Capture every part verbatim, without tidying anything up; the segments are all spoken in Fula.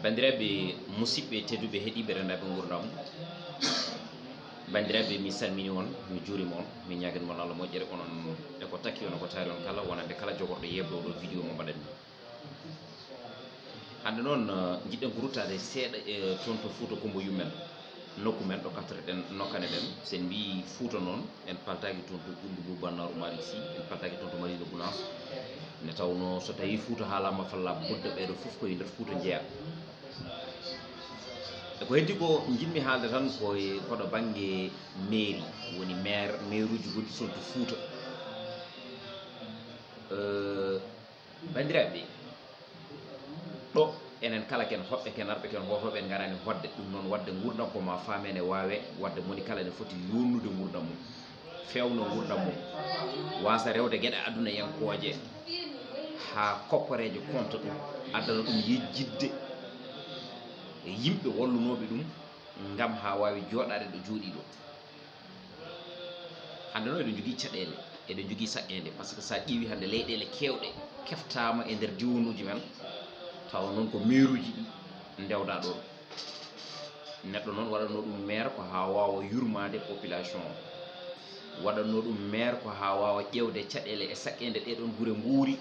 Banndiraaɓe musidɓe tedduɓe heɗiiɓe renndaaɓe nguurndam, banndiraaɓe, mi salmini on, mi juurima on, mi ñaagani mon Allah moƴƴere, onon e ko takki, onon ko taari on kala, wonande kala jogorɗo yeeɓde oɗo vidéo mo mbaɗanmi. Hannde noon, eh, njiɗɗen ko ruttaade seeɗa, eh, toon to Fuuta Kumbo Yummen, nokku men ɗo kattoroɗen, nokkane ɗen. So en mbii Fuuta noon, en paltaaki toon to Ɓunndu Buuba Naaru Malick Sy, en paltaaki toon to Madina Gounass. Nde tawnoo so tawii Fuuta haalaama falla budda, ɓeeɗo fof ko e nder Fuuta njeyaa. E ko heddi ko njiɗmi haalde tan ko e, ko ɗo bannge mairie, woni maire, maire uji goɗɗi toon to Fuuta. Eh, Banndiraaɓe, ɗo enen kala ken hoɓɓe, ken arɓe, ken hootooɓe, en ngaraani hoɗde. Ɗum noon, waɗde nguurndam ko maa faam en e waawee, waɗde moni kala ene foti yuurnude nguurndam mum, feewna nguurndam mum, waasa rewde geɗe adunayankooje haa kopporeeje konta ɗum, addana ɗum yejjitde e yimɓe wallunooɓe ɗum, ngam haa waawi jooɗaade ɗo jooɗii ɗo. Hannde noon eɗen njogii caɗeele, eɗen njogii saɗɗeende, par ce que so a ƴeewii hannde leyɗeele keewɗe keftaama e nder diiwanuuji men, tawa noon ko meeruuji ɗi ndewdaa ɗoon. Neɗɗo noon waɗatnoo ɗum meer ko haa waawa yurmaade population o, waɗatnoo ɗum meer ko haa waawa ƴeewde caɗeele e saɗɗeende ɗee ɗoon gure nguuri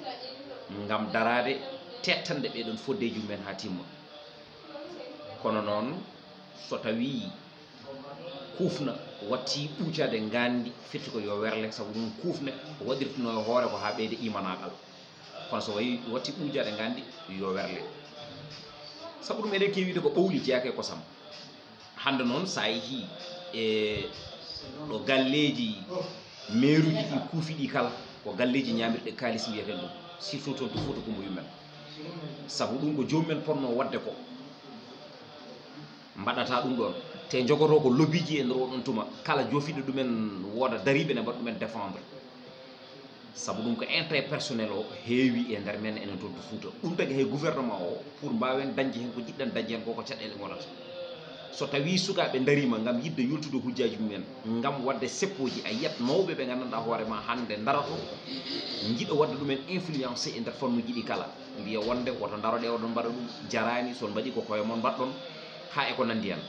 ngam daraade teettande ɓee ɗoon foddeeji mum en haa timma. Kono noon, so tawii kuufna watti ɓuucaade ngaanndi, firti ko yo werle, sabu ɗum kuufne ko waɗirtunoo e hoore ko haa ɓeyde imanaagal. Kono so wayi watti ɓuucaade ngaanndi, yo werle. Sabu ɗum eɗen keewi wiide ko ɓowli jeyaaka e kosam. Hannde noon, so a yehii e ɗo galleeji meeruuji ɗi kuufi ɗi kala, ko galleeji ñaamirɗe kaalis mbiyeten ɗum, surtout toon to Fuuta Kumbo Yummen. Sabu ɗum ko joomum en potnoo waɗde ko, mbaɗata ɗum ɗoon. Te njogotoo ko lobbyji e nder oo ɗoon tuma, kala joofiiɗo ɗumen wooda dariiɓe ne mbaɗa ɗumen défendre. Sabu ɗum ko intérêt personnel o heewi e nder men enen toon to Fuuta. Ɗum tagi hay gouvernement o, pour mbaawen dañde heen ko jiɗɗen dañde heen ko, ko caɗeele ngonata. So tawii sukaaɓe ndariima ngam yiɗde yoltude hujjaaji mumen, ngam waɗde seppooji, a yiyat mawɓe ɓe nganndanɗaa hoore ma hannde ndaroto, njiɗa waɗde ɗumen influencé e nder fannuuji ɗi kala. Mbiya wonde woto ndaro ɗe, oɗon mbaɗa ɗum, jaraani, so on mbaɗii ko koye mon mbaɗɗon, haa e ko nanndi heen.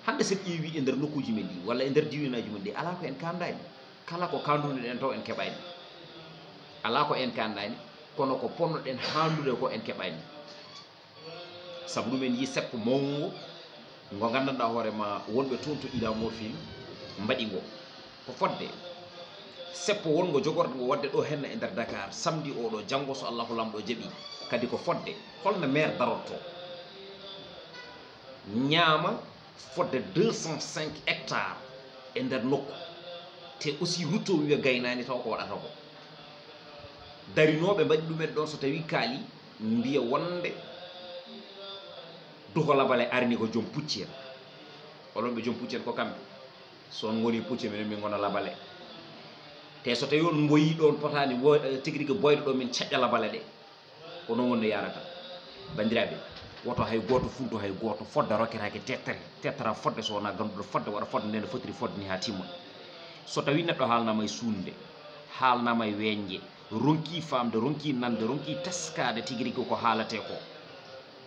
Hannde so en ƴeewii e nder nokkuuji men ɗi, walla e nder diiwanaaji men ɗi, alaa ko en kaandaani. Kala ko kaandunoɗen taw en keɓaani. Alaa ko en kaandaani, kono ko ponnoɗen haaldude ko en keɓaani. Sabu ɗum en yii seppo mawngo ngo nganndanɗaa hoore ma wonɓe toon to Ila Morphil mbaɗi ngo. Ko fodde seppo wonngo jogorɗe ngo waɗde ɗo henna e nder Dakar, samedi oo ɗo, janngo so Allahu Laamɗo jaɓii. Kadi ko fodde holno maire darotto, ñaama fodde deux cent cinq hectares e nder nokku, te aussi rutto wiya gaynaani taw ko waɗata ko. Darinooɓe mbaɗi ɗumen ɗoon, so tawii kaali, mbiya wonde duho labale arini ko joom pucci en. Oɗon ɓe joom pucci en ko kamɓe. So on ngoni pucci, minen min ngona labale. Te so tawii on mboyii ɗoon potaani wo-, eh, tigi rigi boyde ɗo, min caƴƴa labale ɗe. Ko noon woni no yaarata. Banndiraaɓe, woto hay gooto funtu hay gooto, fodde rokketaake tettare, tettara fodde so wonaa gannduɗo fodde, waɗa fodde nde no fotiri fodde ni haa timma. So tawii neɗɗo haalnaama e suunde, haalnaama e weñje, ronkii faamde, ronkii nande, ronkii teskaade tigi rigi ko haaletee ko,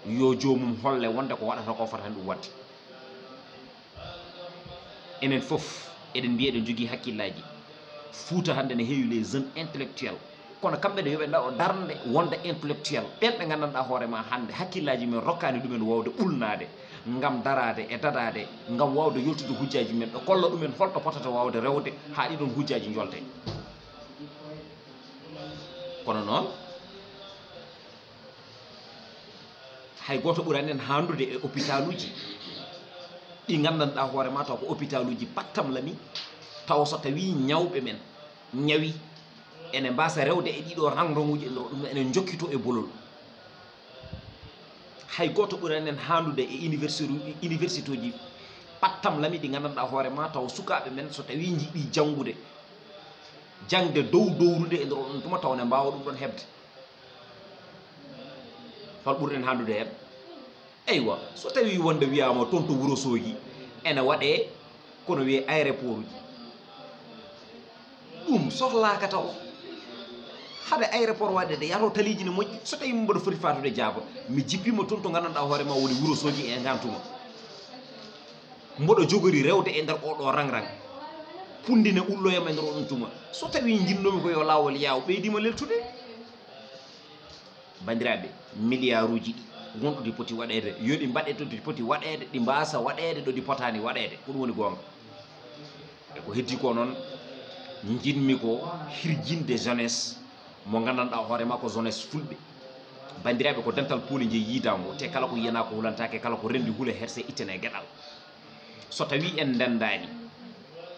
yo joomum holle wonde ko waɗata ko fotani ɗum waɗde. Enen fof eɗen mbiya eɗen njogii hakkillaaji. Fuuta hannde ne heewi les jeunes intellectuels, kono kamɓe ne yo ɓe ndaɗo darnde wonde intellectuel. Ɓen ɓe nganndanɗaa hoore ma hannde hakkillaaji men rokkaani ɗumen waawde ɓulnaade, ngam daraade e dadaade, ngam waawde yoltude hujjaaji men, ɓe kolla ɗumen holto potata waawde rewde haa ɗiɗon hujjaaji njolte. Kono noon, hay gooto ɓurani en haandude e hôpitaluuji ɗi nganndanɗaa hoore ma taw ko hôpitaluuji pattam lami, taw so tawii ñawɓe men ñawi, ene mbaasa rewde e ɗiɗo rang-ranguuji, ene ɗum ene njokkitoo e bolol. Hay gooto ɓurani en haandude e université, universitéji pattam lami ɗi nganndanɗaa hoore ma taw sukaaɓe men so tawii njiɗii janngude, jaŋde dow dowrude e nder oɗon tuma taw ne mbaawa ɗum ɗon heɓde. Hol ɓurɗen hanndude heen? Eywa, so tawii wonde wiyaama toon to Wuro Soogi ene waɗee kono wiyee aéroport uji, ɗum sohlaaka taw. Hade aéroport waɗeede, yato taliiji ne moƴƴi. So tawii mboɗo foti faatude jaaba, mi jippiima toon to nganndanɗaa hoore ma woni Wuro Soogi e Ngantuma. Mboɗo jogori rewde e nder oɗo rang-rang. Punndi ne ulloyam e nder oɗon tuma. So tawii njinnoomi ko yo laawol yaaw, ɓeydiima leltude. Banndiraaɓe, miliyaaruuji ɗi wonɗo ɗi poti waɗeede, yo ɗi mbaɗe to ɗi poti waɗeede, ɗi mbaasa waɗeede ɗo ɗi potaani waɗeede. Ko ɗum woni goonga. E ko heddii ko noon, njiɗmi ko hirjinde jeunesse mo nganndanɗaa hoore maa ko jeunesse fulɓe. Banndiraaɓe, ko dental pooli njeyi yiidaango, te kala ko yiyanaa ko hulantaake, kala ko renndi hule herse ittane geɗal. So tawii en ndenndaani,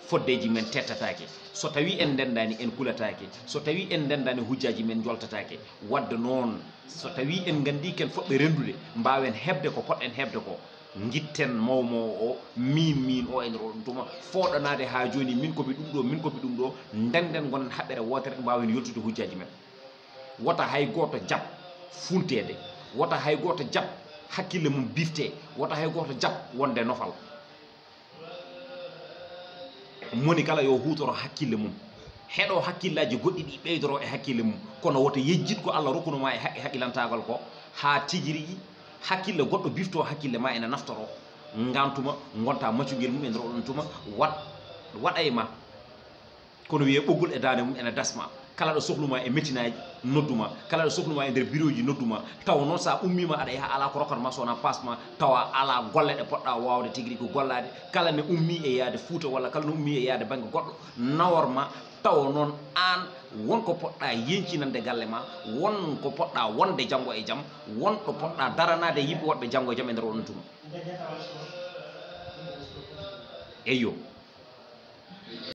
foddeeji men tettataake. So tawii en ndenndaani, en kulataake. So tawii en ndenndaani, hujjaaji men njoltataake. Wadde noon, so tawii en nganndii ken fotɓe renndude, mbaawen heɓde ko potɗen heɓde ko. Ngitten mawmoowo o, miin, miin o, e nder oɗon tuma, fooɗanaade haa jooni, min ko mi ɗum ɗo, min ko mi ɗum ɗo, ndennden ngonen haɓɓere wootere, mbaawen yoltude hujjaaji men. Wota hay gooto jaɓ funteede, wota hay gooto jaɓ hakkille mum bifte, wota hay gooto jaɓ wonde nofal. Moni kala yo huutoro hakkille mum, heɗo hakkillaaji goɗɗi ɗi ɓeydoro e hakkille mum, kono wota yejjit ko Allah rokkuno ma e haqqe haqqilantaagal ko, haa tigi rigi hakkille goɗɗo bifto hakkille ma ene naftoro, ngantuma, ngonta macungel mum e nder oɗon tuma, waɗ-, waɗa e ma. Kono wiyee ɓoggol e daande mum ene dasma. Kala ɗo sohlu ma e metinaaji, noddu ma. Kala ɗo sohlu ma e nder birooji, noddu ma. Tawa noon, so a ummiima, aɗa yaha, alaa ko rokkata ma so wonaa paas ma, tawa alaa golle ɗe poɗɗa waawde tigi rigi gollaade. Kala ne ummii e yahde Fuuta walla kala ne ummii e yahde bannge goɗɗo, nawor ma. Tawa noon, aan won ko poɗɗa yeñcinande galle ma, won ko poɗɗa wonde janngo e jam, won ɗo poɗɗa daranaade yimɓe woɗɓe janngo e jam e nder oɗon tuma. Eyyo.